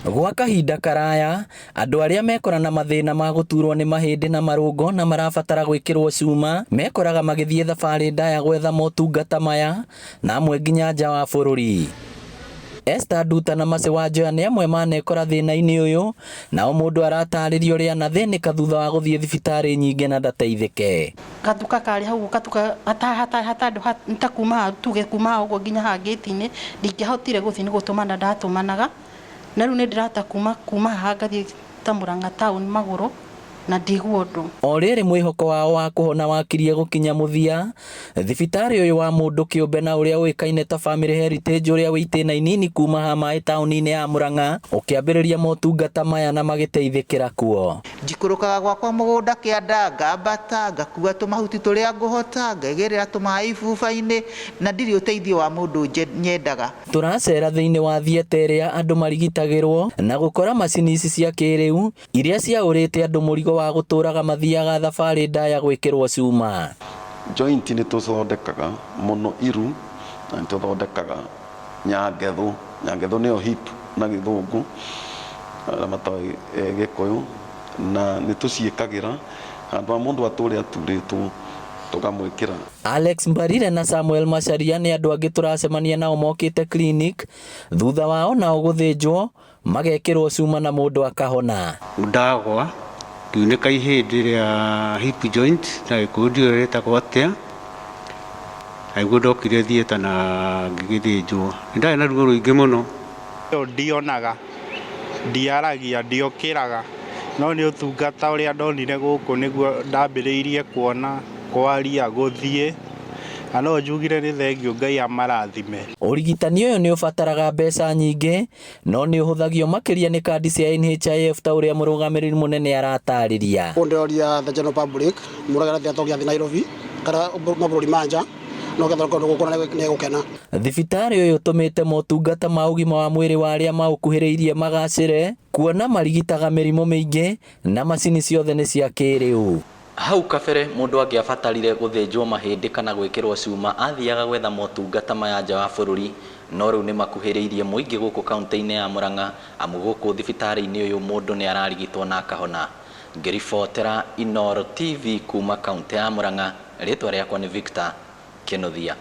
Gwa kahinda karaya, andũ arĩa mekora na mathĩna ma gũturwo nĩ mahĩndĩ na marũngo na marabatara gwĩkĩrwo cuma, mekoraga magĩthiĩ thabarĩ ndaya gwetha motungata maya, na amwe nginya nja wa bũrũri. Esther Nduta na Mercy Wanjoya nĩ amwe manekora thĩna-inĩ ũyũ, nao mũndũ aratarĩria ũrĩa anathĩnĩka thutha wa gũthiĩ thibitarĩ nyingĩ na ndateithĩke. Gatuka karĩ hau gatuka hatandũ ta kuma haha tuge kuma haha ũguo nginya haha ngĩti-inĩ, ndingĩahotire gũthiĩ nĩ gũtũmana ndatũmanaga, na rĩu nĩ ndĩrahota kuma kuma haha ngathiĩ ta Murang'a town magũrũ na ndigua ũndũ. O rĩrĩ mwĩhoko wao wa kũhona wakirie gũkinya mũthia, thibitarĩ ũyũ wa mũndũ kĩũmbe na ũrĩa ũĩkaine ta Family Heritage ũrĩa wĩ itĩna inini kuma ha maĩ taũni-inĩ ya Murang'a ũkĩambĩrĩria motungata maya na magĩteithĩkĩra kuo. Njikũrũkaga gwakwa mũgũnda kĩanda, ngambata, ngakua tũmahuti tũrĩa ngũhota, ngegĩrĩra tũmaĩ ibuba-inĩ, na ndirĩ ũteithio wa mũndũ nyendaga. Tũracera thĩinĩ wa theatre ĩrĩa andũ marigitagĩrwo na gũkora macini ici cia kĩrĩu iria ciaũrĩte andũ mũrigo wa gũtũraga mathiaga thabarĩ ndaya gwĩkĩrwo cuma. Joint nĩ tũthondekaga mũno iru na nĩ tũthondekaga nyangethu. Nyangethu nĩyo hip na gĩthũngũ arĩa matoĩ gĩkũyũ, na nĩ tũciĩkagĩra handũ ha mũndũ atũre aturĩtwo tũkamwĩkĩra. Alex Mbarire na Samuel Macharia nĩ andũ angĩ tũracemania nao mokĩte clinic thutha wao nao gũthĩnjwo magekĩrwo cuma na mũndũ akahona. Ndagwa ngiunĩka ihĩndĩ rĩa hip joint na gĩkũyũ ndiũĩ rĩtagwo atĩa, na nĩguo ndokire theatre na ngĩgĩthĩnjwo. Nĩ ndarĩ na ruo rũingĩ mũno. Ndionaga, ndiaragia, ndiokĩraga, no nĩ ũtungata ũrĩa ndonire gũkũ nĩguo ndambĩrĩirie kuona, kwaria, gũthiĩ, na no njugire nĩ thengiũ Ngai amarathime. Ũrigitani ũyũ nĩ ũbataraga mbeca nyingĩ no nĩ ũhũthagio makĩria nĩ kandi cia NHIF ta ũrĩa mũrũgamĩrĩri mũnene aratarĩria. Ndĩroria the general public mũragera theatre ũgĩathiĩ Nairobi kana mabũrũri ma nja no getha kũndũ gũkũ nĩ egũkena. Thibitarĩ ũyũ ũtũmĩte motungata ma ũgima wa mwĩrĩ wa arĩa maũkuhĩrĩirie magacĩre kuona marigitaga mĩrimũ mĩingĩ na macini ciothe nĩ cia kĩrĩu. Hau kabere mũndũ angĩabatarire gũthĩnjwo mahĩndĩ kana gwĩkĩrwo cuma athiaga gwetha motungata maya nja wa bũrũri, no rĩu nĩ makuhĩrĩirie mũingĩ gũkũ kaunti-inĩ ya Murang'a amu gũkũ thibitarĩ-inĩ ũyũ mũndũ nĩ ararigitwo na akahona. Ngĩribotera Inooro TV kuma kaunti ya Murang'a, rĩtwa rĩakwa nĩ Victor Kinuthia.